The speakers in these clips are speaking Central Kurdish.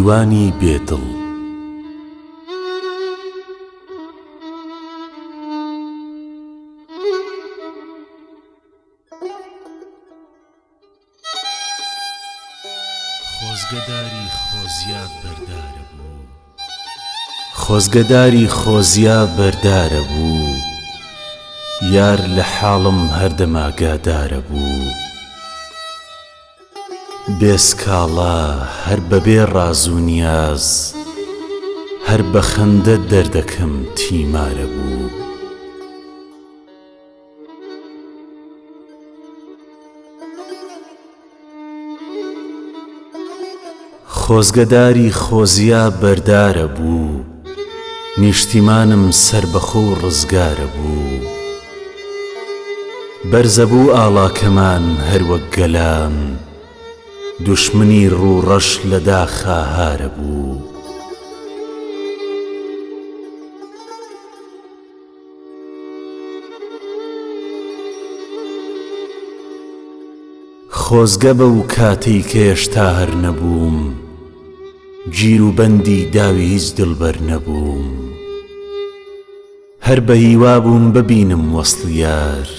دیوانی بێ دڵ. خۆزگە داری خۆزیا بەردارە بوو. خۆزگە داری خۆزیا بەردارە بوو. یار لە حاڵم هەردەم ئاگادارە بوو. بێ سکاڵا هەر بەبێ ڕاز و نیاز هەر بە خەندە دەردەکەم تیمارە بوو. خۆزگە داری خۆزیا بەردارە بوو نیشتیمانم سەربەخۆ و ڕزگارە بوو بەرزە بوو ئاڵاکەمان هەر وەک گەلان دوشمنی ڕووڕەش لە داخا هارە بوو. خۆزگە بەو کاتەی کە هێشتا هەر نەبووم گیر و بەندی داوی هیچ دڵبەر نەبووم هەر بە هیوا بووم ببینم وەسڵی یار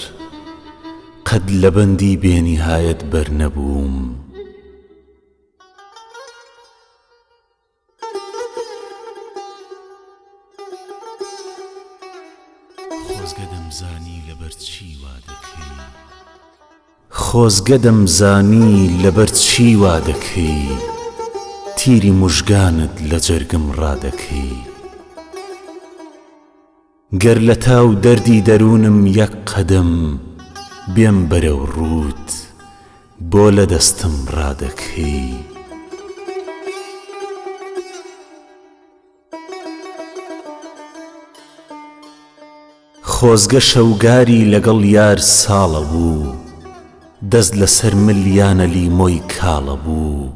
قەت لە بەندی بێ نیهایەت بەر نەبووم. خۆزگە دەمزانی لەبەر چی وا دەکەی. خۆزگە دەمزانی لەبەر چی وا دەکەی تیری موژگانت لە جەرگم ڕادەکەی. گەر لە تاو دەردی دەروونم یەک قەدەم بێم بەرەو ڕووت بۆ لە دەستم ڕادەکەی؟ خۆزگە شەوگاری لەگەڵ یار ساڵە بوو دەست لەسەر مل یانە لیمۆی کاڵە بوو.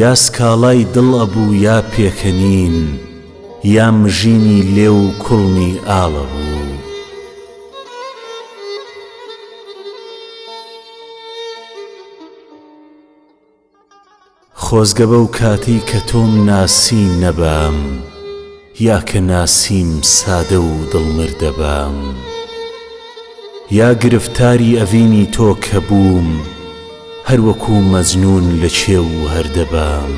یا سکاڵای دڵ ئەبوو یا پێکەنین یا مژینی لێو و کوڵمی ئاڵە بوو. خۆزگە بەو کاتەی کە تۆم ناسی نەبام یا کە ناسیم سادە و دڵمردە بام یا گرفتاری ئەڤینی تۆ کە بووم هەر وەکوو مەجنوون لە کێو و هەردە بام.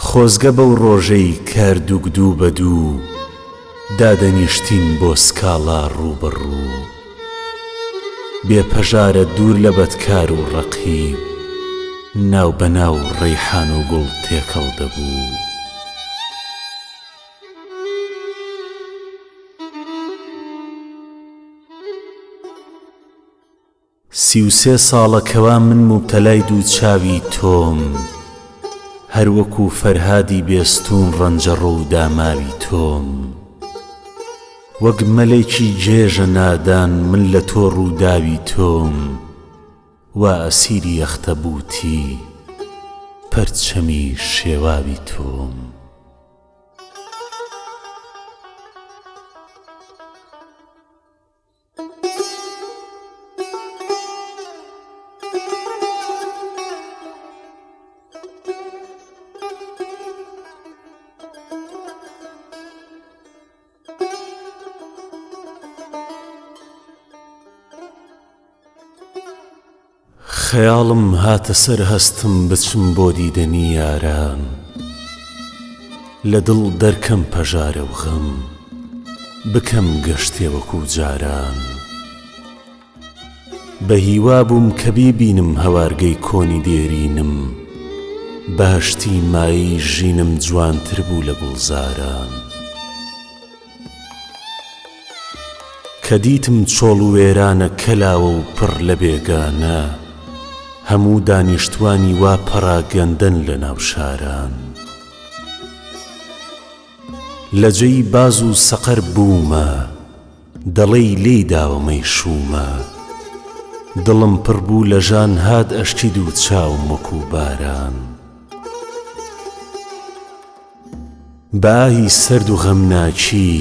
خۆزگە بەو ڕۆژەی کە هەردووک دوو بە دوو دادەنیشتین بۆ سکاڵا ڕوو بە ڕوو. بێ پەژارە دوور لە بەدکار و ڕەقیب ناو بە ناو ڕەیحان و گوڵ تێکەڵ دەبوو. 33 ساڵە کەوا من موبتەلای دوو چاوی تۆم هەر وەکوو فەرهادی بێستوون ڕەنجەڕۆ و داماوی تۆم وەک مەلێکی گێژە نادان من لە تۆ ڕووداوی تۆم وا ئەسیری ئەختەبووتی پەرچەمی شێواوی تۆم. خەیاڵم هاتە سەر هەستم بچم بۆ دیدەنی یاران لە دڵ دەرکەم پەژارە و غەم بکەم گەشتێ وەکوو جاران بە هیوا بووم کە بیبینم هەوارگەی کۆنی دێرینم بەهەشتی مایەی ژینم جوانتر بوو لە گوڵزاران. کە دیتم چۆڵ و وێرانە کەلاوە و پڕ لە بێگانە هەموو دانیشتوانی وا پەڕاگەندەن لە ناو شاران لە جێی باز و سەقەر بوومە دەڵێی لێی داوە مەی شوومە دڵم پڕ بوو لە ژان هات ئەشکی دوو چاوم وەکوو باران. بە ئاهی سەرد و غەمناکی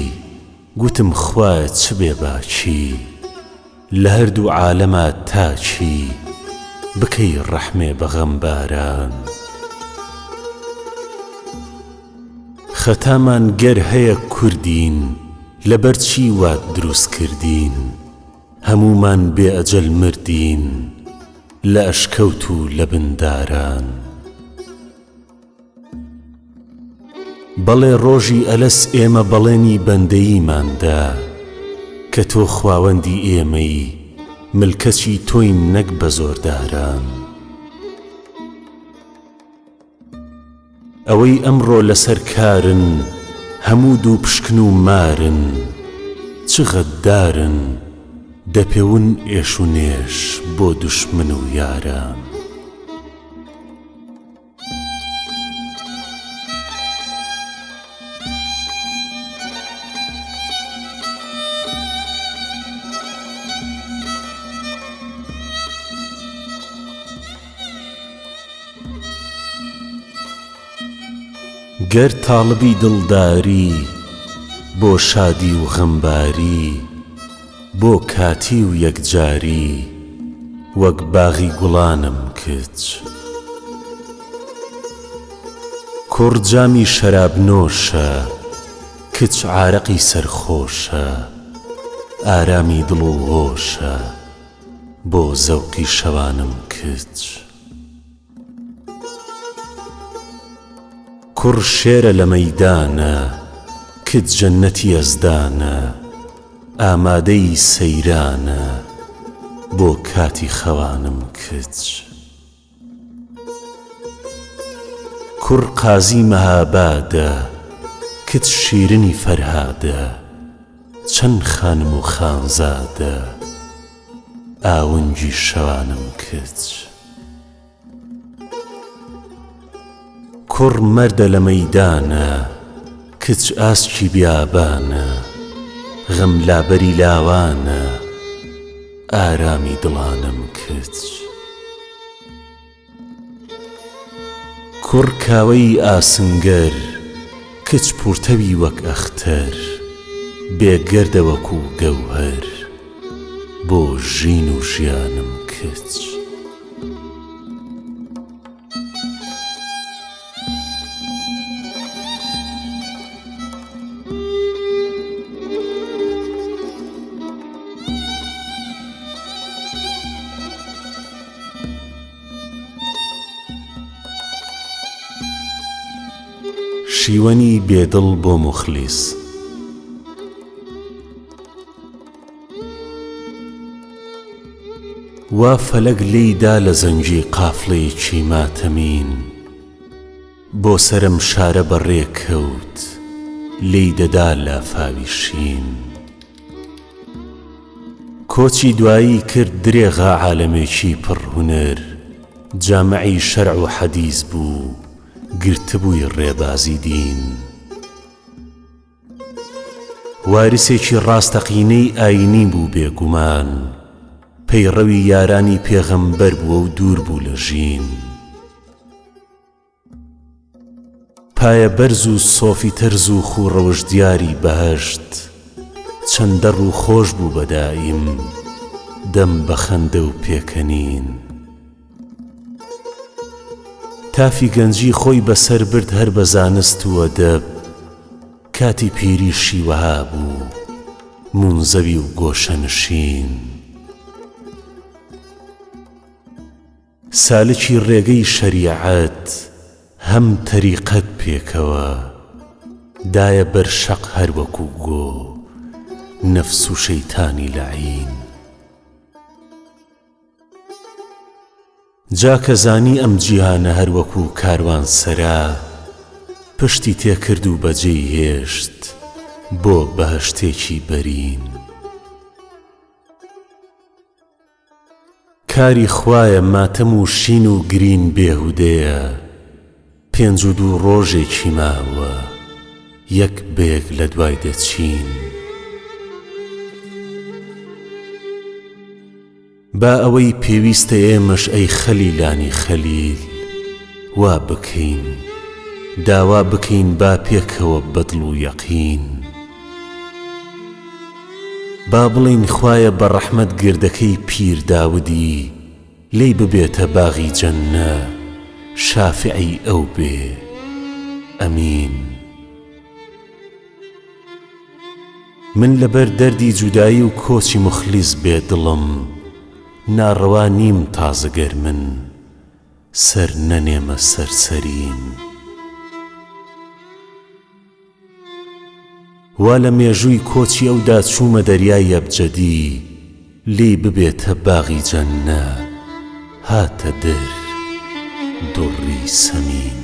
گوتم خوایە چ بێ باکی. لە هەردوو عالەما تاکی، بکەی ڕەحمێ بە غەمباران. خەتامان گەر هەیە کوردین، لەبەر چی وات دروست کردین؟ هەموومان بێ ئەجەل مردین، لە ئەشکەوت و لە بن داران. بەڵێ ڕۆژی ئەلەس ئێمە بەڵێنی بەندەییمان دا کە تۆ خواوەندی ئێمەی ملکەچی تۆین نەک بە زۆرداران. ئەوەی ئەمڕۆ لەسەر کارن هەموو دووپشکن و مارن چ غەددارن دەپێون ئێش و نێش بۆ دوشمن و یاران. گەر تاڵبی دڵداری بۆ شادی و غەمباری بۆ کاتی و یەکجاری وەک باغی گوڵانم کچ. کوڕ جامی شەراب نۆشە کچ عارەقی سەرخۆشە ئارامی دڵ و هۆشە بۆ زەوقی شەوانم کچ. کوڕ شێرە لە مەیدانە کچ جەننەتی یەزدانە ئامادەی سەیرانە بۆ کاتی خەوانم کچ. کوڕ قازی مەهابادە کچ شیرنی فەرهادە چەن خانم و خانزادە ئاونگی شەوانم کچ. کوڕ مەردە لە مەیدانە کچ ئاسکی بیابانە غەم لابەری لاوانە ئارامی دڵانم کچ. کوڕ کاوەی ئاسنگەر کچ پوڕتەوی وەک ئەختەر بێگەردە وەکوو گەوهەر بۆ ژین و ژیانم کچ. شیوەنی بێ دڵ بۆ موخلیس. وا فەلەک لێی دا لە زەنگی قافڵەیەکی ماتەمین. بۆ سەرم شارە بە ڕێ کەوت لێی دەدا لافاوی شین. کۆچی دوایی کرد درێغا عالەمێکی پڕ هونەر جامعی شەرع و حەدیس بوو گرتبووی ڕێبازی دین. وارسێکی ڕاستەقینەی ئاینی بوو بێ گومان پەیڕەوی یارانی پێغەمبەر بووە و دوور بوو لە ژین. پایە بەرز و سۆفی تەرز و خوو ڕەوشت دیاری بەهەشت چەندە ڕوو خۆش بوو بە دایم دەم بە خەندە و پێکەنین. تافی گەنجی خۆی بەسەر برد هەر بە زانست و ئەدەب کاتی پیریشی وەها بوو مونزەوی و گۆشەنشین. سالکی ڕێگەی شەریعەت هەم تەریقەت پێکەوە دایە بەر شەق هەر وەکوو گۆ نەفس و شەیتانی لەعین. جا کە زانی ئەم جیهانە هەر وەکوو کاروانسەرا پشتی تێ کرد و بەجێی هێشت بۆ بەهەشتێکی بەرین. کاری خوایە ماتەم و شین و گرین بێهودەیە 52 ڕۆژێکی ماوە یەک بە یەک لە دوای دەچین. با ئەوەی پێویستە ئێمەش ئەی خەلیلانی خەلیل وا بکەین داوا بکەین با پێکەوە بە دڵ و یەقین. با بڵێین خوایە بە ڕەحمەت گردەکەی پیر داودی لێی ببێتە باغی جەننە شافعی ئەو بێ ئەمین. من لەبەر دەردی جودایی و کۆچی موخلیس بێ دڵم ناڕەوا نیم تازە گەر من سەر نەنێمە سەر سەرین. وا لە مێژووی کۆچی ئەودا چوومە دەریای ئەبجەدی لێی ببێتە باغی جەننە هاتە در دوڕی سەمین.